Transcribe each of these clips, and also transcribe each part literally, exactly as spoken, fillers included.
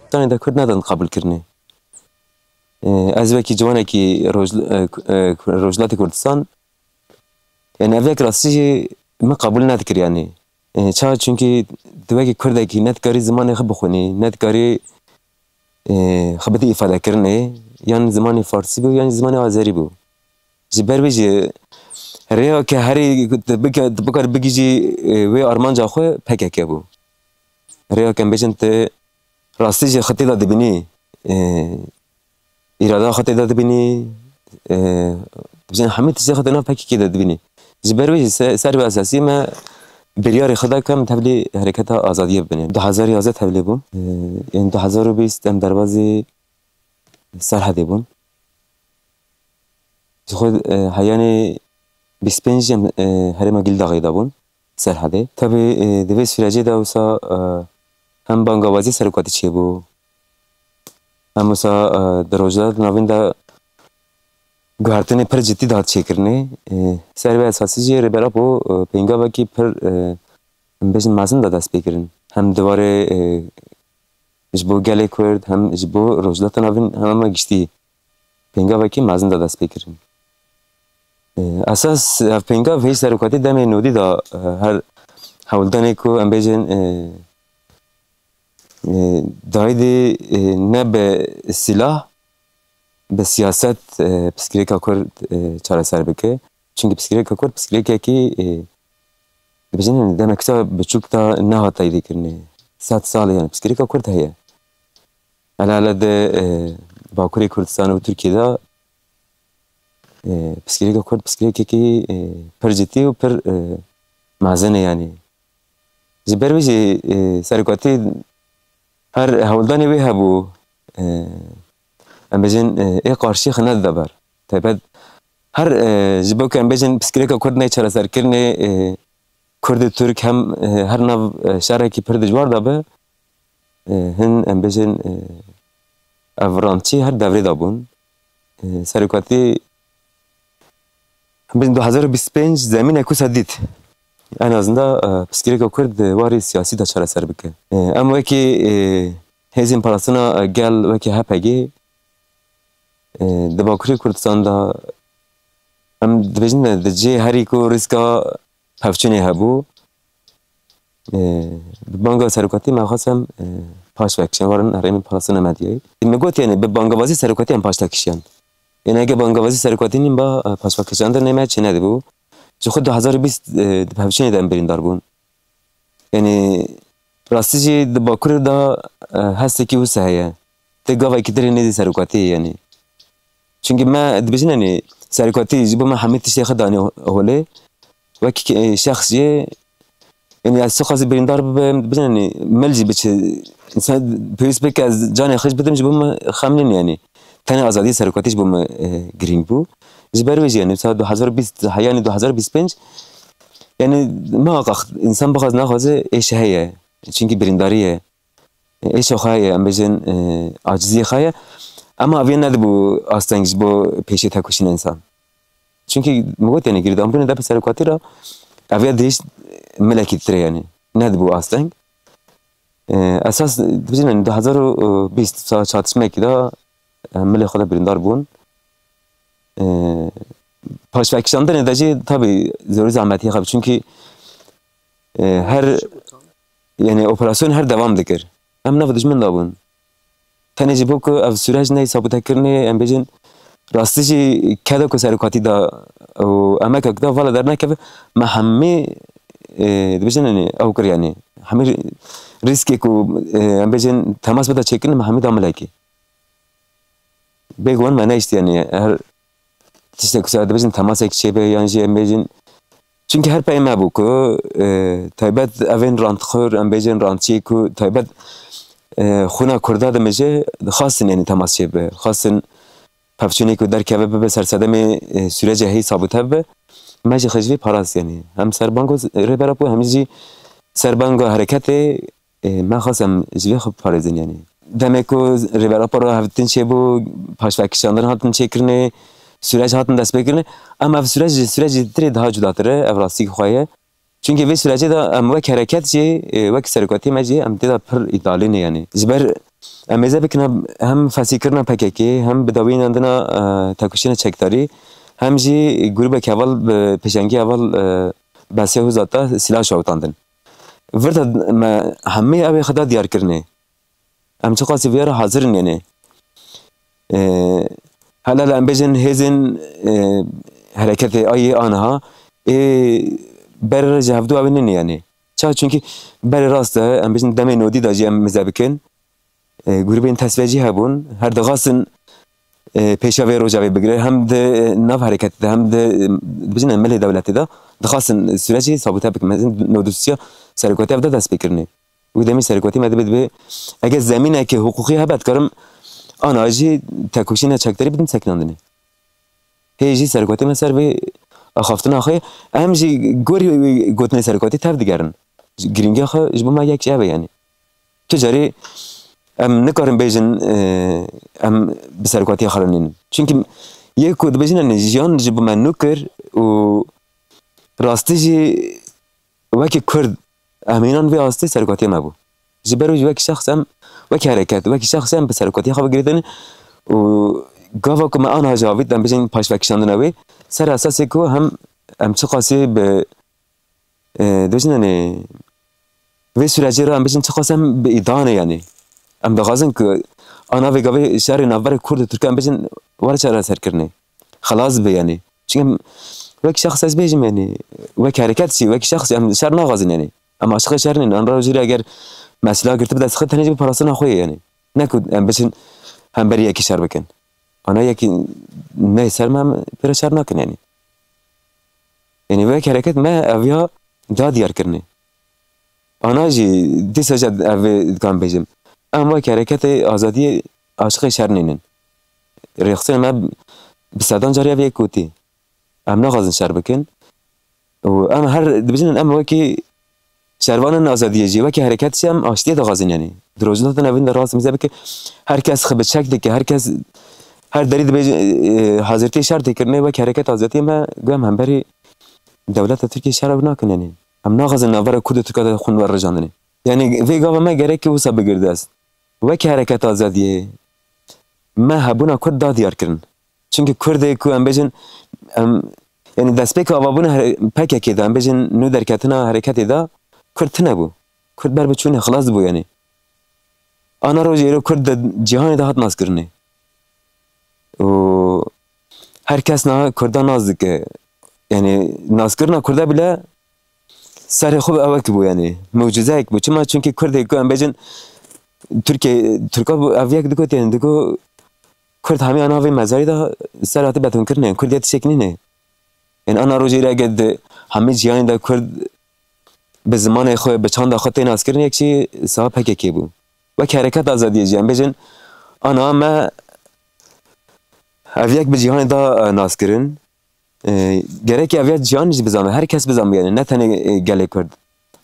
Kurdistanê de Kurd nedin qebûlkirinê. E, ez wekî ciwanekî Roj-, e, e, Rojhilatê Kurdistan, yani ev yek rastî jî min qebûl nedikir yani. E, ça? Çünkü tu wekî Kurdekî ne dikarî zimanê xwe bixwînî, ne dikarî, e, xwe bidî îfadekirinê, yan zimanê Farsî bû, yan zimanê Azerî bû. Ji ber wê jî rêya ke herî tu bike-, tu bikar bigihîjî, e, wê armanca xwe P K K bû. Rêya ke em bêjin tu rastî jî xwe tê de dibînî, e, îrada xwe tê de dibînî, e, dibêjin hemî tiştê xwe di nav P K K de dibînî. Ji ber wê jî se-, ser wê esasî me biryarê xwe da ku em tevlî hereketa azadiyê bibin. Du hezar yazdeh tevlî bûn. E, yên du hezar û bîst em derbazî Serhedê bûn. Ji xwe, e, heyanê bîst pênc em, e, herêma Gildaxê de bûn, Serhedê. Tabi, e, di vê sürecê de wisa, e, hem bangawazî serokatî çêbû, hem wisa, e, di rojda di navîn de guhertinê pir cidî dihat çêkirinê. E, ser vê esasî jî Rêber Apo, e, pêngavekî pir, e, em bêjin mezin de dest pê kirin. Hem di warê, e, ji bo gelê Kurd, hem ji bo Rojhilata Navîn, hem ama giştî pêngavekî mezin de dest pê kirin. E, esas ev pêngav hê serokatî demê nodî de, e, her hewldanê ku em bêjin, e, e, dayîdê, e, ne bi silah, bi siyaset, e, pirsgirêka Kurd, e, çareser bike. Çimkî pirsgirêka Kurd pirsgirêkekî, e, dibêjin, yani demek wisa biçûk de nehat tayîdê kirinê. Sed sal e yani pirsgirêka Kurd heye. Hele hele di, e, Bakurê Kurdistanê û Tirkiyê de, e, pirsgirêka Kurd pirsgirêkekî, e, pir cidî û pir, e, mezin e yani. Ji ber wê jî, e, serokatî her hewldanê wê hebû, e, em bêjin, e, ê qarşî xwe nedide ber. Taybet her, e, ji bo ku em bêjin pirsgirêka Kurd neyê çareserkirinê, e, Kurd û Tirk hem, e, her nav, e, şerekî pir dijwar de be, e, hin em bêjin, e, ev rantçî her devrê de bûn. E, serokatî Bin du hezar û bîst pênc zemînek wisa dît. En azından, e, pirsgirêka Kurd di warê siyasî de çareser bike. E, em wekî, e, hêzên parastina, e, gel wekî H P G, e, di Bakurê Kurdistan de em dibêjin de di cihê herî ku rîska pevçûnê hebû, e, bi banga serokatî me xwest em, e, paş vekişin, werin herêmên parastina medyayê. Min got, yani, bi bangavazî serokatî em paş vekişiyan. Yani, eger bangavazî serokatî nîn ba, e, paş vekişandinê me çênedibû. Ji xwe du hezar û bîst, e, di pevçûnê de em birîndar bûn. Yani, rastî jî di Bakurê de, e, hestekî wisa heye. Ti gavekî tirê nêzî serokatiyê, yani. Çimkî me dibêjin, yani, serokatî ji bo me hemî tiştê xwe danî holê. Wek, e, şexs jî, yani, ez çiqasî birîndar bibim, dibêjin, yani, mil jî biçe, însan pêwîst bike ez canê xwe jî bidim, ji bo me xem nîn, yani. Tenê azadiyê serokatî ji bo me, e, girîng bû. Ji ber wê jî, yani, mesela du hezar û bîst, heyanî du hezar û bîst pênc, yani, muhaqqaq însan bixwaz naxwaze êş heye. Çimkî birîndarî ye. Êşa xwe heye, em bêjin, e, aciziyê xwe heye. Ema ev yê nedibû asteng ji bo pêşê tekoşîna însan. Çimkî min got, yani, girdanbûnê de bi serokatî re ev yê dihişt milekî tirê, yani. Nedibû asteng. E, esas dibêjin, yani, du hezar û bîst sa çatişmekî de, e, milê xwe de birîndar bûn. E, paşvekişandinê de jî tabî zor û zehmetiyê xwe, çimkî, e, her, yani, operasyon her devam dikir. Em nav dijmin de bûn. Tenê ji bo ku ev süreç neyê sabûtekirinê, em bêjin, rastî jî keda ku serokatî da û emekek da vala dernekeve, me hemî, e, dibêjin, yani, ew kir, yani, hemî rîskê ku, e, em bêjin, temas bide çêkirin, me hemî da milekî. Bêguman me nehişt, yani, her tiştek ku ser dibêjin temasek çêbe yan jî em bêjin. Çimkî her pey me bû ku, e, taybet evên rantxwir, em bêjin rantçî ku taybet, e, xwina Kurda dimije, dixwastin, yani, temas çêbe. Dixwastin pevçûnê ku derkeve bibe sersedemê, e, sürecê heyî sabûte bibe. Me jî xwe ji vê parast, yani. Hem ser bango Rêber Apo, hem jî ser bango hereketê, e, me xwest em ji vê xwe biparêzin, yani. Demê ku Rêber Apo re hevdîtin çêbû, paşvekişandin hatin çêkirinê, süreç hatin destpêkirinê, em ev süreç ji sürecê tirê daha cudatir e, ev rastî xwe ye. Çimkî vê sürecê de em wek hereket jî, e, wek serokatiyê me jî em tê de pir îdalî ne, yani. Ji ber Em mêze bikin hem, hem fesîkirina P K K, hem bi dawî nandina, e, tekoşîna çekdarî, hem jî grûbek heval bi pêşengî heval, e, Besê Hozat de sîlah şewitandin. Vir de me hemî ew ê xwe da diyar kirinê. Em çiqasî vê re hazir in, yanî. E, hele em bêjin hêzên, e, hereketê ayê aniha, ê berê re ji hevdû ew ê nîne, yanî. Ça? Çunkî berê rast e, em bêjin demê nodî de jî em mêze bikin. E, grûbên tesvecî hebûn, her dixwastin, e, pêşa vê roja vê bigire, hem di, e, nav hereketê de, hem di, e, dibêjin milê dewletê de, dixwastin sürecî sabote bikin. Mezin nodîsiya serokatiya ev de dest pê kirinê. Wî demî serokatî me dibe, dibe, eger zemîneke hiqûqî hebe, dikarim ana jî tekoşîna çekdarî bidin sekinandinê. Hê jî serokatî me ser vê axaftina xwe, em jî gorî wî gotinê serokatî tev digerin. Girîngiya xwe ji bo me yek jî ev e, yanî. Tu carî em nikarin bêjin, e, em bi serokatiya xwe re nînin. Çunkî yê ku dibêjin, yanî, jiyan ji bo me nû kir û rastî jî wekî Kurd, em hînan vê astê serokatiya me bû. Ji ber wî jî wekî şexs em, wekî hereket, wekî şexs em bi serokatiya xwe ve girêdin û gava ku me aniha ji avît, em bêjin paşvekişandina wê, ser esasê ku hem em çiqasî bi, e, dibêjin, yanî, vê sürecê re em bêjin çiqas em bi îdane, yanî. Em dixwazin ku ana vê gavê şerê navberê Kurd û Tirkan bêjin were çareserkirinê. Xelas be, yanî. Çunke em, wek şexs ez bêjim, yanî, wek hereket jî, wek şexs em şer naxwazin, yanî. Em aşiqê şer nîn. An rojî re eger me sîlah girtibî dest xwe, tenê jî bi parastina xwe ye, yanî. Ne ku em biçin hemberî yekî şer bikin. Ana yekî neyê ser me, em pê re şer nakin, yanî. Yanî wek hereket me ev ya da diyar kirinê. Ana jî dîsa jî ev ê dikan bêjim. Em wek hereketê azadiyê aşiqê şer nînin. Rêxistinê me bi sedan carî ev yek gotî. Em naxwazin şer bikin. Û em her dibêjin, em wekî şervanên azadiyê jî, wekî hereket jî em aştiyê dixwazin, yanî. Di rojhilata navîn de rast mêze bike, her kes xwe bi çek dike, her kes her derî dibêje, e, hazirtiyê şer tê kirinê, wekî hereket azadiyê me, got em hemberî dewleta Tirkiyê şer ev nakin, yanî. Em naxwazin navbera Kurd û Tirka de xwin werijandinê. Yanî vê gava me gerek wisa bigire dest. Wek hereket azadiyê me hebûna Kurd da diyar kirin. Çimkî Kurdê ku em bêjin, em, yanî destpêka avabûna here-, P K K de, em bêjin nû derketina hereketê de, Kurd tune bû. Kurd ber bi çûnê xilas bû, yanî. Ana rojê îro Kurd di cîhanê de hat naskirinê. Û her kes niha Kurda nas dike. Yanî naskirina Kurda bile serê xwe bi ewek bû, yanî mewcizeyek bû. Çima? Çimkî Kurdê ku em bêjin Tirkê, Tirka bû, ev yek digot, yanî digot Kurd hemiya navê mezarî de ser hate betonkirinê. Kurd ya tiştek nîne. Yanî ana rojê îro eger di hemî cîhanê de Kurd bi zimanê xwe, bi çanda xwe tê naskirin, yek jî saha P K K bû. Wek hereket azadiyê jî em bêjin, ana me ev yek bi cîhanê da, e, naskirin. E, gerek ev ya cîhan jî bizanbe, her kes bizanbe, yanî ne tenê, e, gelê Kurd.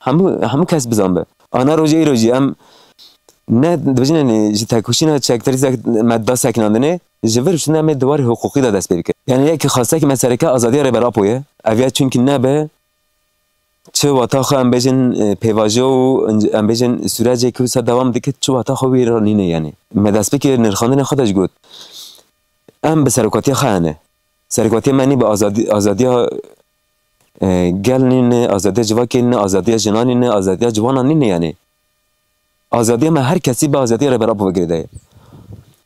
Hemû, hemû kes bizanbe. Ana rojê îro jî em ne dibêjin, yanî ji tekoşîna çekdarî zek-, me da sekinandinê, ji vir şûnde em ê di warê hiqûqî de dest pê bikin. Yanî yek xwestek me sereke azadiya Rêber Apo ye. Ev ya çunkî nebe, çi wata xwe em bêjin, e, pêvajo û em bêjin sürecê ku wisa dewam dike, çi wata xwe wî re nîne, yanî. Me destpêkê nirxandinê xwe de jî got. Em bi serokatiya xwe hene. Serokatiya me nî bi azadî-, azadiya, e, gel nîne, azadiya civakê nîne, azadiya jinan nîne, azadiya ciwanan nîne, yanî. Azadiya me her kesî bi azadiya Rêber Apo ve girêdaye.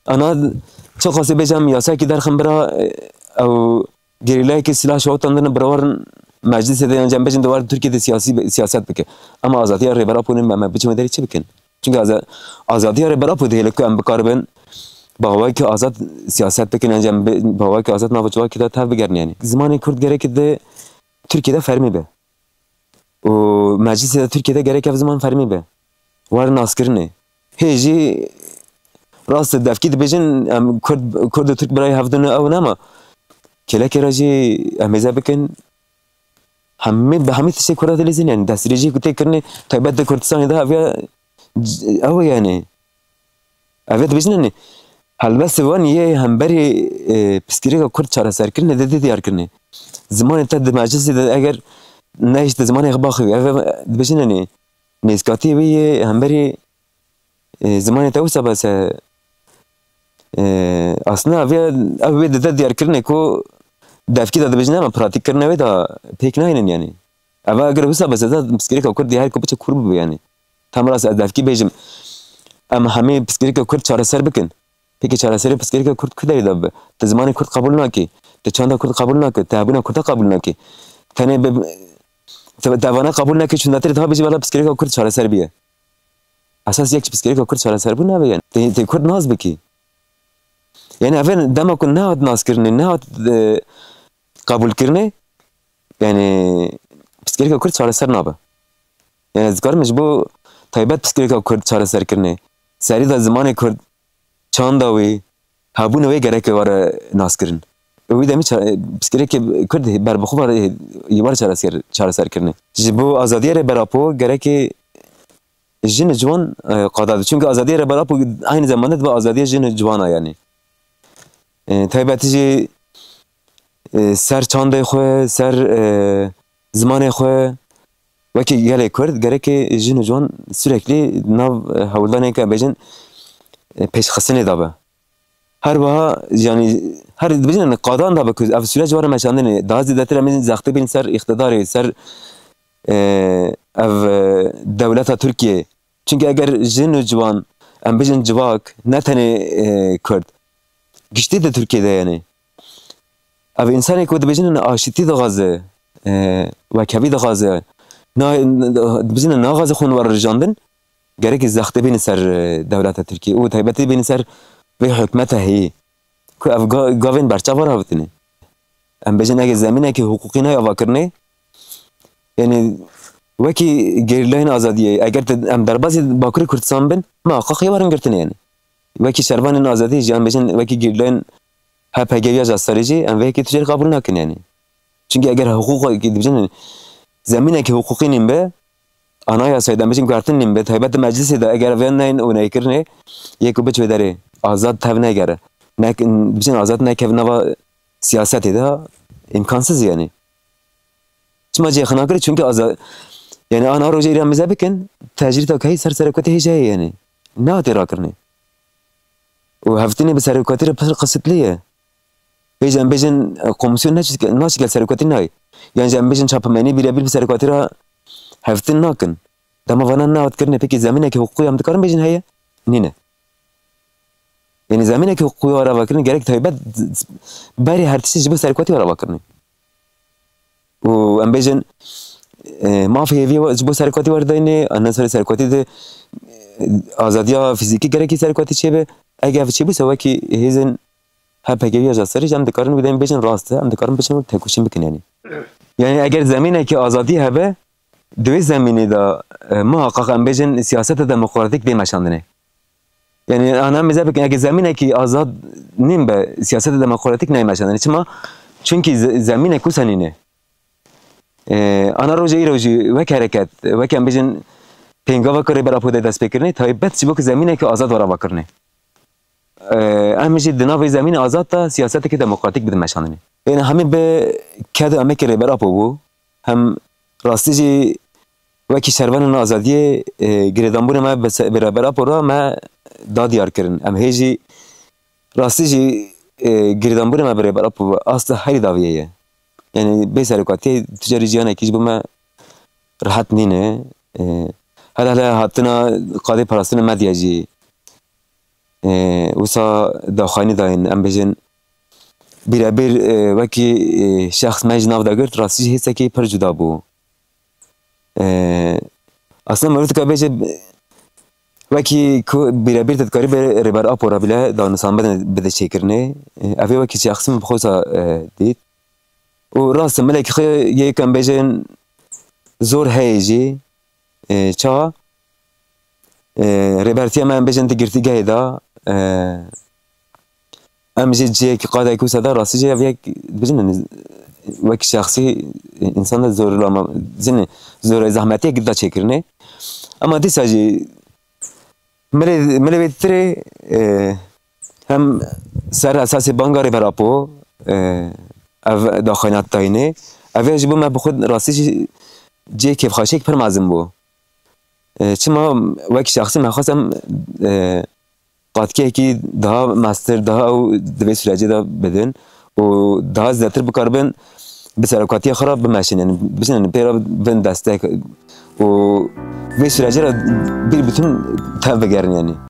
Ana çi xwesê bêje em yasayekî derxin bira, e, ew gerîlayekî sîlah şewitandin bira werin meclisê de, yan jî em bêjin di war Tirkiyê de siyasî, siyaset bike. Ama azadiya Rêber Apo nîn, em biçin wê derê çi bikin? Çunke aza-, azadiya Rêber Apo dihêle ku em bikaribin bi awayekî azad siyaset bikin, yan jî em bi, bi awayekî azad nava civakê de tev bigerin, yanî. Zimanê Kurd gerek di Tirkiyê de fermî be. Û meclisê de Tirkiyê de gerek ev ziman fermî be. Were naskirinê. Hê jî rast e, devkî dibêjin, em Kurd, Kurd û Tirk birayê hevdin û ew ne, ama kêlekê re jî em hêze bikin. Hemî, bi hemî tiştê Kurda dilîzin, yanî destdirêjiyê ku tê kirinê taybet di Kurdistanê de ev ya, ew e, yanî. Ev ê dibêjin, yanî helbestê wan yê hemberî, e, pirsgirêka Kurd çareserkirinê de dê diyar kirinê. Zimanê te di meclisê de eger nehişte zimanê xwe baxivî, ev, ev dibêjin, yanî nêzîkatiyê wê yê hemberî, E, zimanê te wisa bes e. E, aslında ev, ev wê dide diyarkirinê ku devkî de dibêjin, ama pratîkkirina wê de pêk nayînin yani. Ev eger wisa bes e, piskirêka Kurd dê her ku biçe kûr bibe yani. Tam rast ez devkî bêjim. Em hemê piskirêka Kurd çareser bikin. Peki çareserê piskirêka Kurd ku derê de bibe? Te zimanê Kurd qebûl nakî. Te çanda Kurd qebûl nakî. Te hebûna Kurda qebûl nakî. Tenê bi, te, te vana qebûl nakî, çunda te daha bêjî, valla piskirêka Kurd çareser biye. Esas yek piskirêka Kurd çareser bû nabe yani. Te, te Kurd nas bikî. Yani ev dema ku nehat naskirinê, nehat, e, qebûlkirinê, yani piskirêka Kurd çareser nabe. Yani ez dikarim ji bo taybet piskirêka Kurd çareser kirinê. Serî de zimanê Kurd, çanda wê, hebûna wê gereke were naskirin. Û wî demî ça-, piskirêkê Kurd ber bi xwe were, yê were çareser, çareser kirinê. Ji bo azadiyê Rêber Apo gereke jin û ciwan, e, qada be. Çünkü azadiyê Rêber Apo aynı zamanda dibe azadiyê jin û ciwana yani. E, taybetî jî, e, ser çandê xwe, ser, e, zimanê xwe, wekî gelê Kurd, gereke jin û ciwan sürekli nav, e, hewldanên ke bêjin, e, pêşxistinê de be. Her wiha, yani, her dibêjin, yani, qadan de be ku ev süreç were meşandinê. Daha zêdetir em ê zextê bên ser îqtidarê, ser, e, ev, e, dewleta Tirkiyê. Çünkü eger jin û ciwan, em bêjin civak, ne tenê, e, Kurd, giştî di Tirkiyê de yani. Ev însanê ku dibêjin aşîtî dixwaze, e, wekhevî dixwaze, na, dibêjin naxwaze xwe were rijandin, gerekî zextê bînin ser, e, dewleta Tirkiyê û taybetî bînin ser vê hikûmeta heyî. Ku ev ga-, gavên berçav were avêtinê. Em bêjin, eger zemînekî hiqûqî nayê avakirinê, yani wekî gerîlayên azadiyê, eger te, em derbasî Bakurê Kurdistan bin, muheqeq ê werin girtinê yani. Wekî şervanên azadiyê jî, em bêjin, wekî gerîlayên H P G ya Jastarê jî, em vê yekê tu jê re qebûl nakin yani. Çünkü eger hiqûqekî dibêjin, zemînekî hiqûqî nîn be, anayasayê de em bêjin guhertin nîn be, taybet di meclisê de eger vê neyên û neykirinê, yê ku biçe derê, azad tev negere. Nek-, bêjin azad nekev nava siyasetê de, imkansız yani. Çima cê xina kir? Çünkü aza-, yani ana rojê îra mize bikin, tecrîta kehî ser serokatê hêja ye yani. Nehatê rakirinê. Û hevdînê bi serokatî re pir qisitli ye. Bêje em bêjin, e, komisyon neçike, naçike serokatî nayê. Yan jî em bêjin çapemenî birebir bi serokatî re hevdîn nakin. Dema vana nehat kirine, pekî zemîneke hiqûqî em dikarin bêjin heye? Nîne. Yani zemîneke hiqûqî were avakirin gerek taybet berê her tiştî ji bo serokatî were avakirinê. Û em bêjin, e, mafê hêviyê ji bo serokatî werdayînê, ne serê serokatî de, e, azadiya fîzîkî gerekî serokatî çêbe. Eger ev çêbû, se wekî hêzên H P G ya Jastarê jî em dikarin wî demê bêjin rast e, em dikarin biçin û tekoşîn bikin yani. Yani eger zemînekî azadî hebe, di wê zemînê de, e, muhaqqaq em bêjin siyaseta demokratîk dê meşandinê. Yani, ana em mêze bikin, eger zemînekî azad nîn be, siyaseta demokratîk neyê meşandinê. Çima? Çünkü ze-, zemînek wisa nîne. Ee, ana roja îro jî wek hereket, wek em bêjin pêngava ku Rêber Apo de dest pê kirinê, taybet ji bo ku zemîneke azad were vekirinê. Ee, em jî di nav vê zemînê azad de siyaseteke demokratîk bidin meşandinê. Êne hemî bi ked û emekê Rêber Apo bû. Hem rastî jî wekî şervanên azadiyê, e, girêdanbûna me bi se-, bi Rêber Apo re me da diyar kirin. Em hê jî rastî jî, e, girêdanbûna me bi Rêber Apo asta herî dawiyê ye. Yani bê serokatiyê tu carî jiyanekî ji bo me rehet nîne. E, hele hele hatina qadê parastina medya jî, e, wisa daxuyanî dayîn, em bêjin, bîrebîr, e, wekî, e, şexs me ji nav de girt, rastî jî hêsekî pir cuda bû. E, aslında mirov dika bêje, wekî ku bîrebîr te dikarî bi Rêber Apo re bile danûsan bide, bide çêkirinê. E, ev ê wekî şexs min bi xwe wisa, e, dît. Û rast e, milekî xwe yê ku em bêjin zor heye jî, e, çawa? E, rêbertiya me em bêjin di girtîgehê de, e, em jî cihekî qadekî wisa de rastî jî ev yek dibêjin, yani, wek şexsî însan de zorlama, zin, zor zehmetiyek da çêkirinê. Ama dîsa jî milê, milê vê tirê, e, hem ser esasê banga Rêber Apo, e, ev daxuyaniyat dayînê. Ev ê ji bo me bi xwe rastî jî cihê kêfxweşiyek pir mezin bû. E, çima wek şexsî me xwest em, e, qatkiyekî daha mestir, daha ew di vê sürecê de bidin û daha zêdetir bikaribin bi serokatiya xwe re bimeşin, yani biçin, yani pê re bin destek û vê sürecê re bir bütün tev bigerin yani.